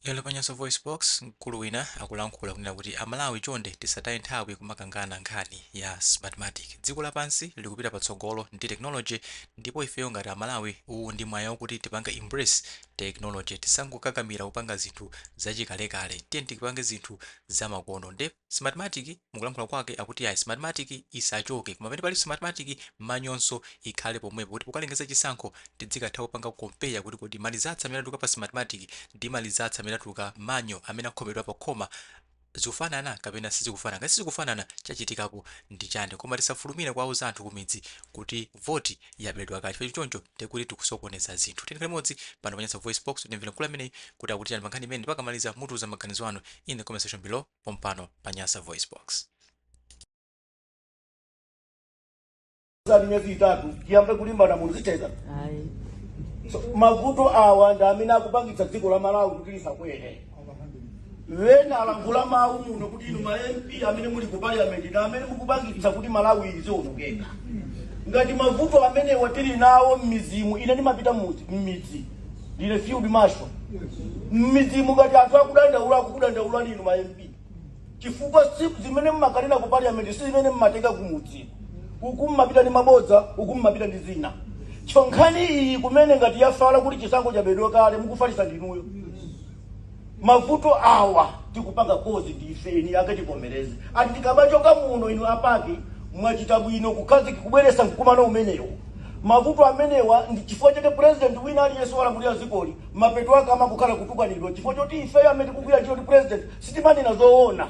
Lero pa Nyasa VoiceBox, mkulu wina akulankhula kunena kuti Amalawi chonde tisataye nthawi kumakangana nkhani ya Smartmatic. Dziko lapansi likupita patsogolo ndi technology ndipo ifeyo ngati Amalawi uwu ndi mwayi wakuti tipange embrace technology. Tisangokakamira kupanga zinthu zachikalekale. Tiyeni tipange zinthu zamakono. Nde Smartmatic mukulankhula kwake akuti ayi, Smartmatic isachoke koma pamene pali Smartmatic, manual-nso ikhale pomwepo kuti pokalengeza chisankho tidzikatha kupanga compare kuti kodi ma results amene atuluka pa Smartmatic ndi ma results amene atuluka manual amene akhomedwa pa khoma zikufanana kapena sizikufanana. Ngati sizikufanana, chachitikapo ndi chani? Koma tisafulumire kuwauza anthu kumidzi kuti voti yabedwa kale, chifukwa choncho ndekuti tikusokoneza zinthu. Tiyeni limodzi pano pa Nyasa Voice Box timvere mkulu ameneyi kuti akuti chani pa nkhani imene. Pakamaliza mutiuza maganizo anu in the comment section below pompano pa Nyasa Voice Box. Za miyezi 3 tiyambe kulimbana munthu zitheka. So, mavuto awa ndi amene akupangitsa dziko la Malawi kuti lisakwere. Wena alankhula mawu muno kuti inu ma MP amene muli ku parliament ndi amene mukupangitsa kuti Malawi izionongeka. Ngati mavuto amenewa tili nawo m'midzimu, ine ndimapita m'midzi, ndine field marshal m'midzimu, ngati anthu akudandaula, akukudandaula inu ma MP, chifukwa si zimene mmakanena ku parliament si zimene mmatenga kumudzi. Uku mmapita ndi mabodza, uku mmapita ndi zina. Chifukwa nkhani iyi kumene ngati yafala kuti chisankho chabedwa kale, mukufalitsa ndinuyo. Mavuto awa tikupanga cause ndi ifeni ake, tivomereze. Ati tikamachoka muno, inu a PAC mwachita bwino kukhazika kubweretsa mkumano umenewo. Mavuto amenewa ndi chifukwa chake president wina aliyense walamulira dzikoli, mapeto ake amakukhala kutukanidwa, chifukwa choti ifeyo amene tikugwira ntchito ndi president sitimanena zoona,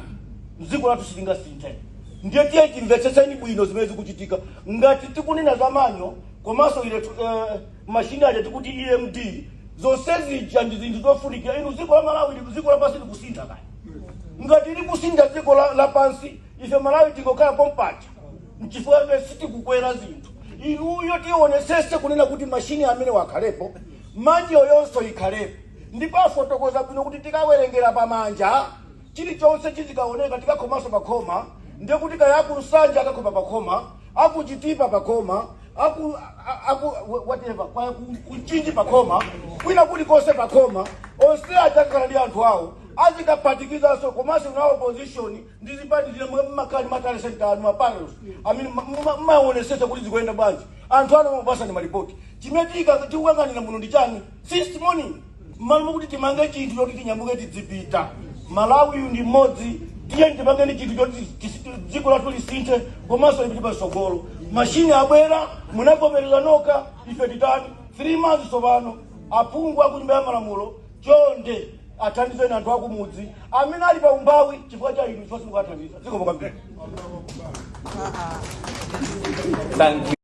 mdziko lathu silingasinthe. Ndiye tiye timvetsetseni bwino zimene zikuchitika. Ngati tikunena za manual komanso ile mashini aja tikuti EMD, zonse zija ndi zinthu zofunikira. Inu, dziko la Malawi, dziko lapansi likusintha kaya. Ngati likusintha dziko lapansi, ife Malawi tingokhala pompaja? Nchifukwa chake sitikukwera zinthu. Inuyo tionesese kunena kuti mashini amene wakhalepo, manual yonso ikhalepo, ndipo afotokoza bwino kuti tikawerengera pamanja, chilichonse chizikaoneka, tikakhomanso pakhoma. Ndiye kuti kaya aku Nsanje akakhoma pakhoma, aku Chitipa pakhoma, aku whatever, kaya ku Mchinji pakhoma, kwina kulikonse pakhoma, onse aja akakhala ndi anthu awo azikaphatikizanso. Komanso na opposition ndi zipani zine mmakhala ndi ma tally center anu, ma panels amene mmaonesesa kuti zikuyenda bwanji. Anthu anu amapasani malipoti. Chimene tikukanganira muno ndi chani since morning? Mmalo mokuti timange chinthu choti tinyamuke tidzipita, Malawi uyu ndi mmodzi. Tiye tipangeni chinthu choti dziko lathu lisinthe komanso lipite patsogolo. Mashini abwera, munavomereza nokha, ife titani? 3 months tsopano. Aphungu aku Nyumba ya Malamulo, chonde athandizeni anthu akumudzi amene ali pa umphawi chifukwa cha inu, chifukwa simukathandiza. Zikomo kwambiri. Thank you.